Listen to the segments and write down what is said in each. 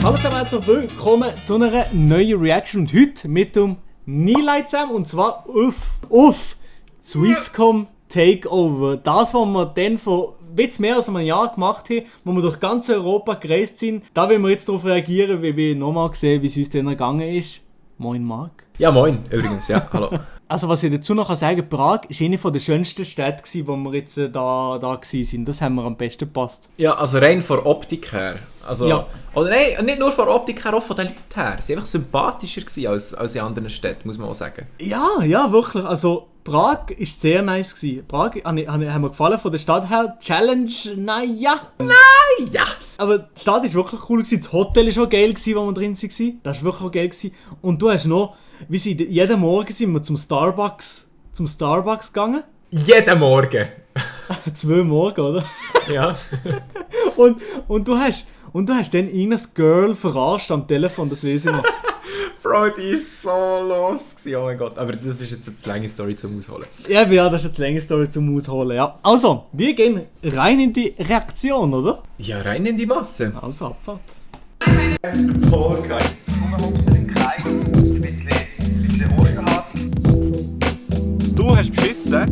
Hallo zusammen, herzlich willkommen zu einer neuen Reaction und heute mit dem Nilay zusammen und zwar auf Swisscom Takeover. Das, was wir dann vor mehr als einem Jahr gemacht haben, wo wir durch ganz Europa gereist sind. Da wollen wir jetzt darauf reagieren, wie wir nochmal sehen, wie es uns dann ergangen ist. Moin Marc. Ja moin, übrigens, ja, hallo. Also was ich dazu noch sagen kann, Prag war eine der schönsten Städte, wo wir jetzt da waren. Das haben wir am besten gepasst. Ja, also rein von Optik her. Also, ja. Oder nein, nicht nur von Optik her, auch von den Leuten her. Sie waren einfach sympathischer als in anderen Städten, muss man auch sagen. Ja, wirklich. Also Prag war sehr nice. Prag hat mir gefallen von der Stadt her. Challenge, naja. Aber die Stadt war wirklich cool. Das Hotel war auch geil, wo wir drin waren. Das war wirklich auch geil. Und du hast noch, jeden Morgen sind wir zum Starbucks gegangen. Jeden Morgen? 2 Morgen, oder? Ja. und du hast dann irgendein Girl verarscht am Telefon, das weiß ich noch. Bro, die war so los. Oh mein Gott. Aber das ist jetzt eine zu lange Story zum Ausholen. Ja, das ist jetzt eine lange Story zum Ausholen, ja. Also, wir gehen rein in die Reaktion, oder? Ja, rein in die Masse. Also, Abfahrt. Okay. Ein bisschen Osterhasen. Du hast beschissen?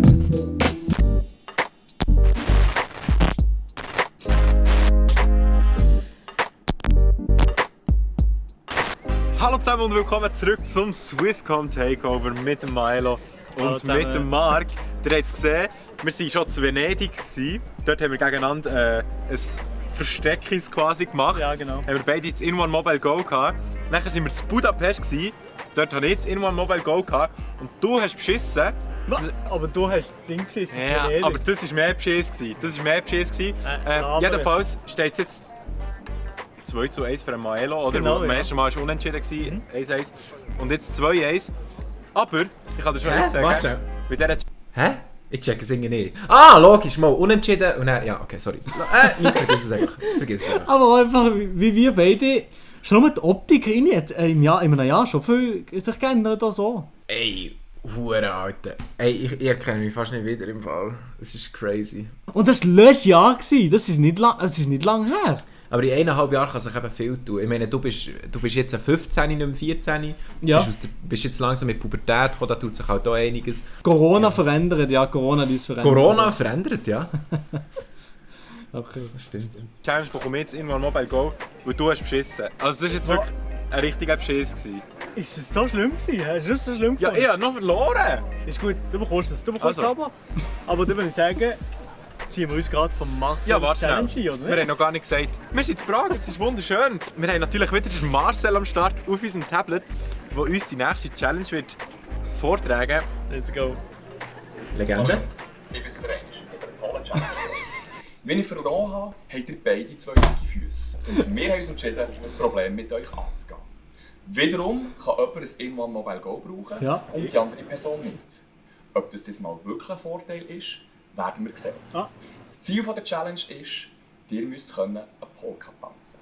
Hallo zusammen und willkommen zurück zum Swisscom Takeover mit dem Milo und mit dem Marc. Ihr habt es gesehen, wir waren schon zu Venedig. Dort haben wir gegeneinander ein Versteckis quasi gemacht. Ja, genau. Haben wir beide das In-One Mobile Go gehabt. Nachher waren wir zu Budapest. Dort hatte ich das In-One Mobile Go gehabt. Und du hast beschissen. Aber du hast das Ding geschissen. Ja, aber das war mehr Beschiss. Jedenfalls steht es jetzt 2:1 für den Maelo. Oder genau, beim ersten Mal war es unentschieden, 1:1. Und jetzt 2:1. Aber, ich kann dir schon nicht sagen, Was? mit dieser Hä? Ich check es irgendwie nicht. Ah, logisch, mal unentschieden und dann, ja, okay, sorry. Nicht vergiss es einfach. Aber einfach, wie wir beide, schon nur die Optik in einem Jahr schon viel sich geändert oder so. Ey, Hure Alter. Ey, ich erkenne mich fast nicht wieder im Fall. Das ist crazy. Und das war letztes Jahr, das ist nicht lang her. Aber in 1,5 Jahren kann sich eben viel tun. Ich meine, du bist jetzt 15, nicht mehr 14. Ja. Bist jetzt langsam mit Pubertät gekommen, da tut sich halt auch einiges. Corona verändert, ja, Corona hat uns verändert. Corona verändert, ja. Okay. Das stimmt. Challenge bekomme ich jetzt In-One Mobile Go und du hast beschissen. Also das war jetzt wirklich ein richtiger Beschiss. Ist das so schlimm gewesen? Hast du das so schlimm Ja, ich habe noch verloren. Ist gut, du bekommst es. Du bekommst Also. aber dann würde ich sagen, ziehen wir uns gerade vom Marcel Ja, warte Challenge schnell. ein, oder? Wir haben noch gar nicht gesagt, wir sind in Prag, es ist wunderschön. Wir haben natürlich wieder den Marcel am Start auf unserem Tablet, der uns die nächste Challenge wird vortragen. Let's go. Legende. Ich bin für einen Challenge. Wenn ich verloren habe, habt ihr beide 2 dicke Füße. Und wir haben uns entschieden, das Problem mit euch anzugehen. Wiederum kann jemand ein In-One Mobile Go brauchen und die andere Person nicht. Ob das diesmal wirklich ein Vorteil ist, werden wir sehen. Das Ziel der Challenge ist, ihr müsst eine Polka tanzen.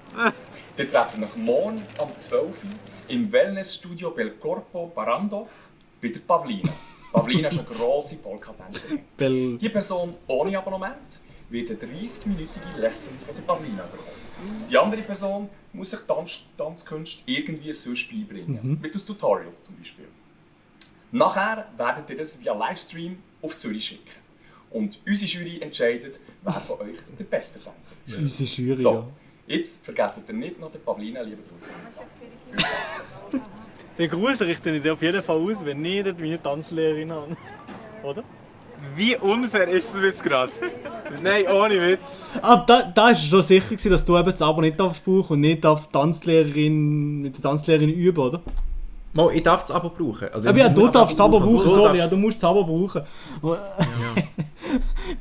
Ihr treffen euch morgen am 12 Uhr im Wellnessstudio Belcorpo Barandov bei der Pavlina. Pavlina ist eine grosse Polka-Tänzerin. Die Person ohne Abonnement wird eine 30-minütige Lesson von der Pavlina bekommen. Die andere Person muss sich Tanzkünste irgendwie sonst beibringen. Mit den Tutorials zum Beispiel. Nachher werdet ihr das via Livestream auf Zürich schicken. Und unsere Jury entscheidet, wer von euch der beste Tänzer ist. Ja. Unsere Jury, So, jetzt vergesst ihr nicht noch den Pavlina lieber Gruß. Den Gruß richte ich dir auf jeden Fall aus, wenn ich dort meine Tanzlehrerin habe. Oder? Wie unfair ist das jetzt gerade? Nein, ohne Witz. Aber da ist es schon sicher gewesen, dass du eben das Abo nicht darfst brauchen und nicht darf mit der Tanzlehrerin üben, oder? Mal, ich darf das Abo brauchen. Also, Aber ja, du darfst das Abo brauchen, sorry, darfst- ja, du musst das Abo brauchen.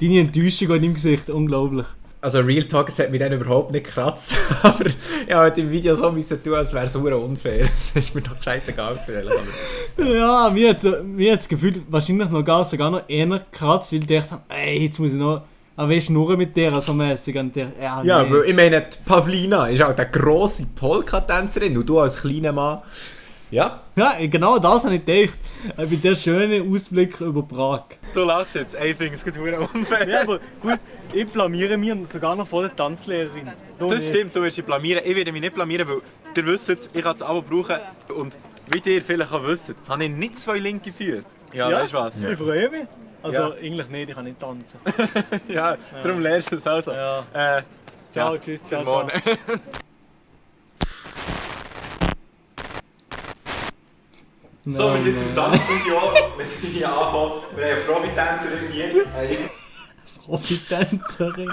Deine Enttäuschung in deinem Gesicht, unglaublich. Also Real Talk, es hat mich dann überhaupt nicht gekratzt. Aber ich wollte im Video so tun, als wäre es unfair. Das ist mir doch scheißegal gewesen. Ja, mir hat's gefühlt wahrscheinlich sogar noch eher gekratzt, weil ich dachte, ey, jetzt muss ich noch schnurren mit der so mäßig. Und der, Ja, nee. weil ich meine, die Pavlina ist auch eine grosse Polka-Tänzerin und du als kleiner Mann. Ja. Ja, genau das habe ich gedacht. Bei der schönen Ausblick über Prag. Du lachst jetzt, ich finde es verdammt unfair. Ja, aber gut, ich blamiere mich sogar noch vor der Tanzlehrerin. Das stimmt, du wirst dich blamieren. Ich werde mich nicht blamieren, weil ihr wisst jetzt, ich kann es aber brauchen. Und wie ihr vielleicht auch wisst, habe ich nicht 2 linke Füße. Ja, weißt du was? Ich freue mich. Also Ja. eigentlich nicht, ich kann nicht tanzen. Ja, darum lernst du es also. Ja. Ciao, tschüss, ciao, Bis morgen. ciao. So, wir sind im Tanzstudio. Wir sind hier angekommen. Wir haben eine Profi-Tänzerin hier. Profi-Tänzerin.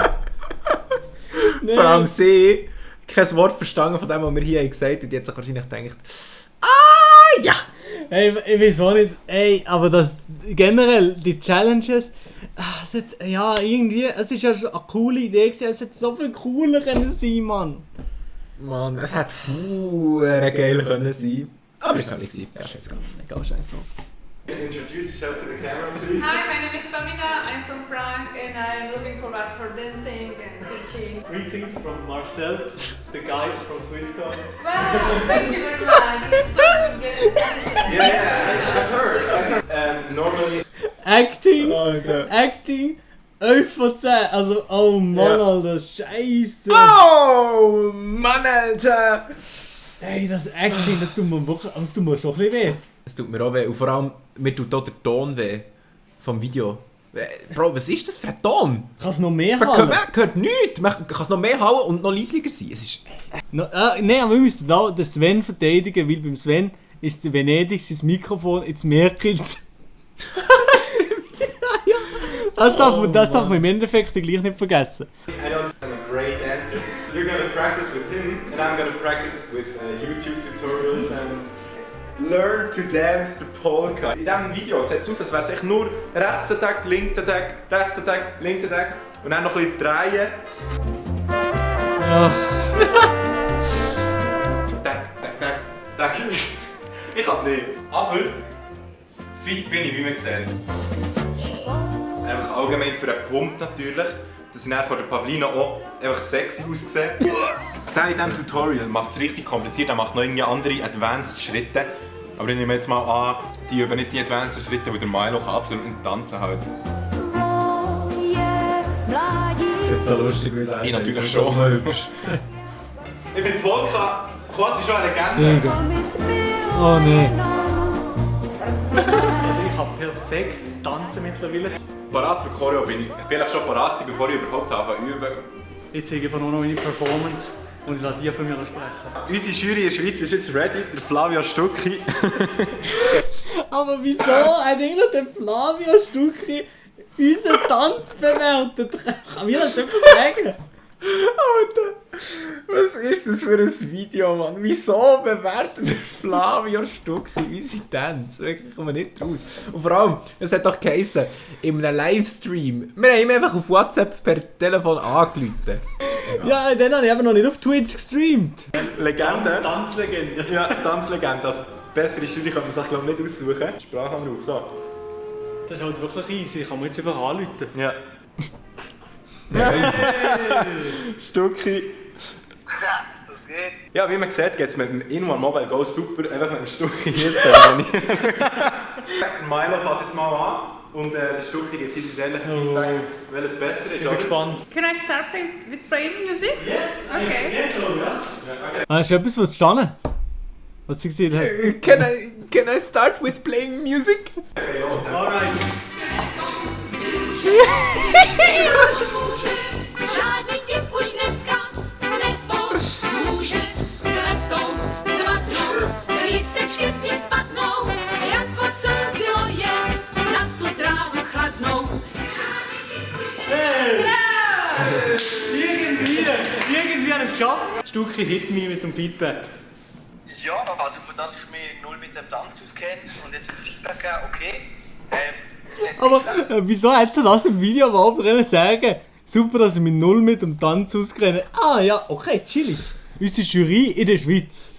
Vor allem sie kein Wort verstanden von dem, was wir hier gesagt haben. Und die hat sich wahrscheinlich gedacht, ja! Hey, ich weiß auch nicht, ey, aber das generell, die Challenges, ja, irgendwie, es ist ja schon eine coole Idee gewesen, es hätte so viel cooler können sein, Mann. Mann, es hätte verdammt geil können sein. Aber es soll nicht sein. Ja, scheißegal. Egal, scheiß drauf. Introduce yourself to the camera, please. Hi, my name is Pamina. I'm from Prague and I'm looking forward for dancing and teaching. Greetings from Marcel, the guy from Swisscom. Wow, thank you very much. It's so good getting dancing. Yeah, I've heard. Normally. Acting, Alter. Acting, 11 von 10, also, oh Mann, Ja. Alter, scheiße. Oh, Mann, Alter! Ey, das Acting, das tut mir wirklich, das tut mir schon ein bisschen weh. Es tut mir auch weh. Und vor allem, mir tut auch der Ton weh. Vom Video. Bro, was ist das für ein Ton? Kann es noch mehr Man haben? hört nichts. Man kann es noch mehr hauen und noch leislicher sein. Es ist... No, nein, aber wir müssen da den Sven verteidigen, weil beim Sven ist in Venedig sein Mikrofon ins Meer gekillt. Stimmt. Ja. Das darf man im Endeffekt gleich nicht vergessen. I know I'm a great dancer. You're gonna practice with him, and I'm gonna practice with YouTube tutorials and learn to dance the polka. In diesem Video sieht es aus, als wäre es echt nur rechts Tag, linker Tag, rechts Tag, linker Tag und dann noch ein bisschen drehen. Ach, Tag, Tag, Tag, Tag. Ich kann es nicht. Aber fit bin ich, wie man sieht. Einfach allgemein für einen Pump natürlich. Dass ich dann von der Pavlina auch einfach sexy aussehe. Der in diesem Tutorial macht es richtig kompliziert, er macht noch irgendwie andere Advanced Schritte. Aber ich nehme jetzt mal an, die üben nicht die Advanced Schritte, die der Milo kann absolut nicht tanzen halt. Das sieht so lustig aus. Ich natürlich schon. hübsch. Ich bin Polka quasi schon eine Legende. oh nee. Also ich kann perfekt tanzen mittlerweile. Parat für Choreo bin ich. Ich bin schon parat gewesen, bevor ich überhaupt anfange zu üben. Ich zeige einfach nur noch meine Performance und ich lasse die von mir noch sprechen. Unsere Jury in der Schweiz ist jetzt ready, der Flavio Stucki. Aber wieso hat eigentlich der Flavio Stucki unseren Tanz bewertet? Kann mir das etwas sagen? Alter, was ist das für ein Video, Mann? Wieso bewertet der Flavio Stucki unsere Tänze? Wirklich, kommen wir nicht raus. Und vor allem, es hat doch geheißen, in einem Livestream, wir haben ihm einfach auf WhatsApp per Telefon angerufen. Ja, den habe ich eben noch nicht auf Twitch gestreamt. Legende. Tanzlegende. Ja, Tanzlegende. Das bessere Jury kann man sich glaube ich nicht aussuchen. Sprachanruf, so. Das ist halt wirklich easy, ich kann mir jetzt einfach anrufen. Ja. Stucki. Das geht. Ja, wie man sieht, geht es mit dem Inone Mobile Go super, einfach mit dem Stucki hier. Milo fährt jetzt mal an und der Stucki gibt uns ehrlich Feedback, welches besser ist. Ich bin gespannt. Can I start with playing music? Yes. Okay. Hast du etwas verstanden? Was sie gesehen hat? Can I start with playing music? Alright. Žádný tip už dneska nepomůže. Kvetou, zmatnou, lístečky z nich spadnou, jako slzy moje na tu trávu chladnou. Irgendwie haben es geschafft. Stucki hit mich mit dem Feedback. Ja, also für das ich mich null mit dem Tanz auskenne und jetzt ein Feedback geben, okay. Es hat Aber wieso hätte er das im Video überhaupt können sagen? Super, dass ich mich null mit dem Tanz auskenne. Ah ja, okay, chillig. Unsere Jury in der Schweiz.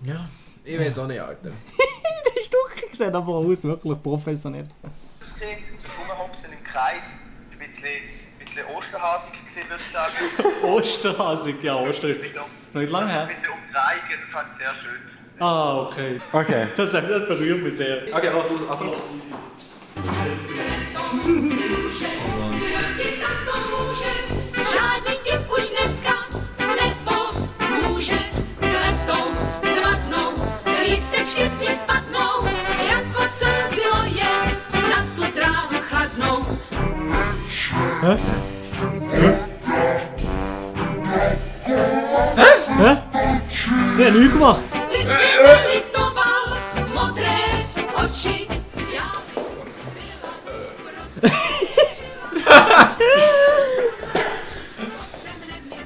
Ja, ich weiß auch nicht, Alter. Der Stucki sieht aber aus, wirklich professionell. ausgesehen, das Rumhopsen im Kreis, ein bisschen osterhasig gewesen, würde ich sagen. Osterhasig, ja, Oster ist noch nicht lange Das her. mit den Umdrehungen, das fand ich sehr schön. Ah, okay. Okay. Das berührt mich sehr. Okay, los, Achtung. Žádný tip už dneska nepomůže. Kvetou, zmatnou, lístečky z nich spadnou, jako slzy moje na tu trávu chladnou. Ja, nichts gemacht. Ty jsi nelitoval modré oči. Já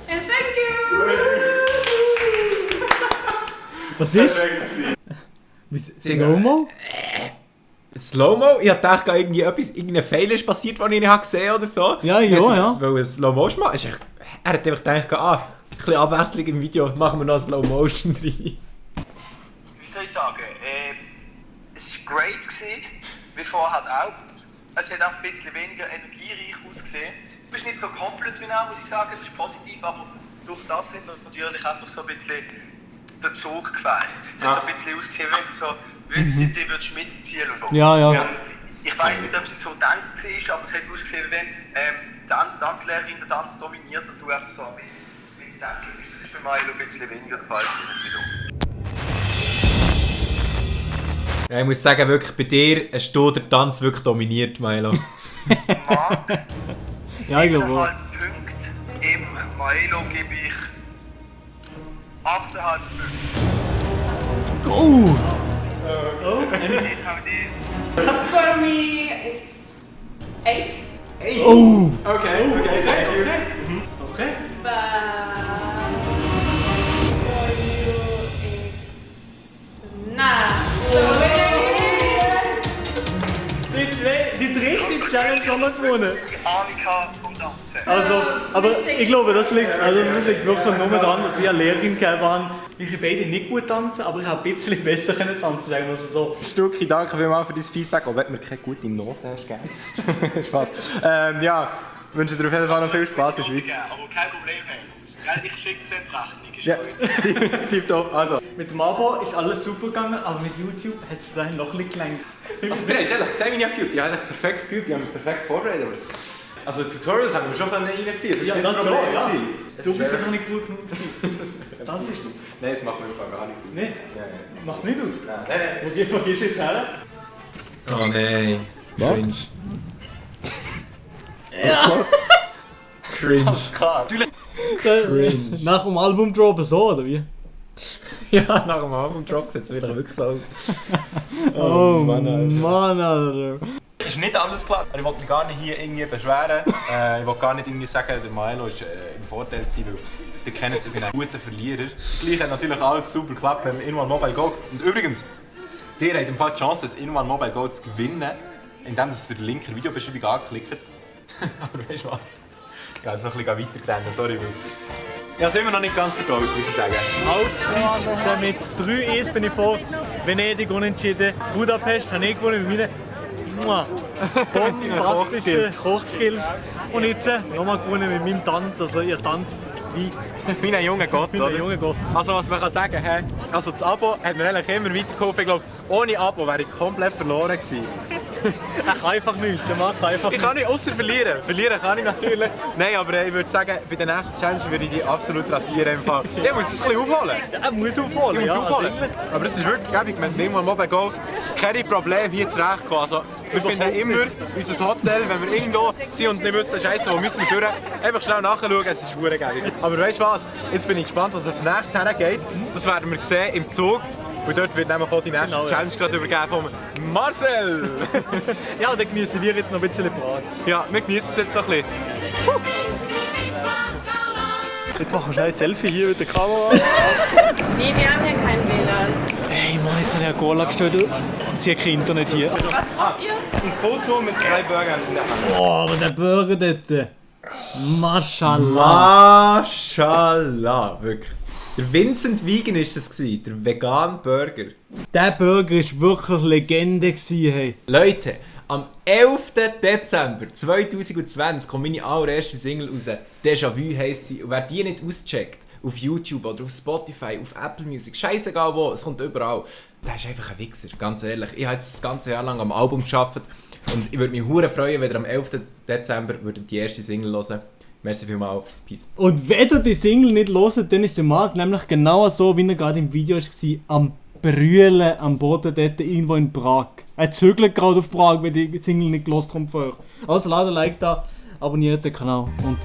And thank you! Was ist? Slow-Mo? Slow-Mo? Ich dachte, irgendein Fail ist passiert, den ich nicht gesehen habe oder so. Ja, ja. Weil es Slow-Motion macht. Er hat einfach gedacht, ein bisschen Abwechslung im Video, machen wir noch Slow-Motion rein. Wie soll ich sagen? Es war great gewesen, wie vorher auch. Es hat auch ein bisschen weniger energiereich ausgesehen. Du bist nicht so komplett wie auch, muss ich sagen, das ist positiv, aber durch das hat natürlich einfach so ein bisschen der Zug gefehlt. Es hat so ein bisschen ausgesehen, wenn du so die würdest mitziehen würdest. Ja. Ich weiss nicht, ob es so gedacht war, aber es hat ausgesehen, wie wenn die Tanzlehrerin den Tanz dominiert und du einfach so mit Tänzeln bist. Das ist bei Milo ein bisschen weniger der Fall gewesen. Ja, ich muss sagen, wirklich bei dir hast du den Tanz wirklich dominiert, Milo. Marc, Ja, ich glaube auch. 7,5 Punkte. Im Milo gebe ich 8,5 Punkte. Go! It is how it is. For me, it's 8. Oh! Okay, thank you. Okay. But for you, it's 9. So Die dritte Challenge haben wir gewonnen. Die Ahnung vom Tanzen. Also, aber ich glaube, das liegt wirklich nur daran, dass ich eine Lehrerin gegeben habe. Ich kann beide nicht gut tanzen, aber ich habe ein bisschen besser tanzen, sagen wir es so. Stucki, danke vielmals für dein Feedback, auch wenn du mir keine gute Note hast gegeben. Spaß. Ja, wünsche dir auf jeden Fall noch viel Spaß in der Schweiz. Aber kein Problem, hey. Ich schicke dir die Rechnung. Ist Ja, gut. tipptopp. Also. Mit dem Abo ist alles super gegangen, aber mit YouTube hat es dann noch ein bisschen gelangt. Also, ihr habt ehrlich gesehen, wie ich habe geübt. Ich habe eigentlich perfekt geübt, ich habe mich perfekt vorbereitet. Also, Tutorials haben wir schon reinziehen. Das Ja, war nicht das das Problem. schon, ja. gewesen. Du bist einfach nicht gut genug gewesen. Das ist es. Nein, das macht mir einfach gar nicht aus. Nein, Ja. mach's nicht aus. Nein. Wo gehst du jetzt her? Oh nein. Cringe. Cringe. Klar. Nach dem Album droppen so, oder wie? Ja, nach dem Album droppt es jetzt wieder wirklich so aus. Oh Mann, Alter. Ist nicht alles klar. Ich wollte mich gar nicht hier irgendwie beschweren. Ich wollte gar nicht irgendwie sagen, der Milo war im Vorteil, weil ihr kennt es, ich bin ein guter Verlierer. Gleich hat natürlich alles super geklappt beim Inone Mobile Go. Und übrigens, ihr habt im Fall die Chance, das Inone Mobile Go zu gewinnen, indem ihr den Link in der Videobeschreibung anklickt. Aber weißt du was? Ich gehe jetzt noch ein bisschen weiterrennen, sorry. Ich habe es immer noch nicht ganz verdaut, muss ich sagen. Halbzeit schon mit 3-1 bin ich vor. Venedig unentschieden. Budapest habe ich gewonnen mit meinen bombastischen Kochskills. Und jetzt nochmal gewonnen mit meinem Tanz. Also ihr tanzt wie Wie ein junger Gott, ein oder? junger Gott. Also was man kann sagen, also das Abo hat mir eigentlich immer weitergeholfen. Ich glaube, ohne Abo wäre ich komplett verloren gewesen. Er kann einfach nichts, der macht einfach Ich kann nicht außer verlieren. Verlieren kann ich natürlich. Nein, aber ich würde sagen, bei der nächsten Challenge würde ich die absolut rasieren. Im Fall. Ich muss es ein bisschen aufholen. Er muss aufholen. Ich muss ja, aufholen. Also Aber es ist wirklich gäbig, wenn wir mal Mobile Go keine Probleme hier zurechtkommen. Also, wir finden immer unser Hotel, wenn wir irgendwo sind und nicht wissen, Scheiße, wo müssen wir durch, einfach schnell nachschauen, es ist verdammt gäbig. Aber weißt du was? Jetzt bin ich gespannt, was als nächstes hergeht. Das werden wir sehen im Zug. Und dort wird nämlich auch die nächste Genau, ja. Challenge gerade übergeben von Marcel. ja, dann genießen wir jetzt noch ein bisschen Brat. Ja, wir genießen es jetzt noch ein bisschen. Jetzt machen wir schnell ein Selfie hier mit der Kamera. Nee, wir haben hier kein WLAN. Hey Mann, jetzt habe ich eine Cola bestellt. Sie hat kein Internet hier. Ein Foto mit 3 Burgern in der Hand. Oh, aber der Burger dort. Mashallah. Mashallah, wirklich. Der Vincent Wiegen war das, der vegan Burger. Der Burger war wirklich Legende. Hey. Leute, am 11. Dezember 2020 kommt meine allererste Single raus. Déjà Vu heisst sie. Und wer die nicht auscheckt, auf YouTube oder auf Spotify, auf Apple Music, scheißegal wo, es kommt überall. Der ist einfach ein Wichser, ganz ehrlich. Ich habe jetzt das ganze Jahr lang am Album gearbeitet und ich würde mich hure freuen, wenn ihr am 11. Dezember die erste Single hören. Merci vielmals, peace. Und wenn ihr die Single nicht hört, dann ist der Marc nämlich genau so, wie er gerade im Video war, am Brüllen am Boden dort irgendwo in Prag. Er zögert gerade auf Prag, wenn die Single nicht gehört kommt von euch. Also lasst ein Like da, abonniert den Kanal und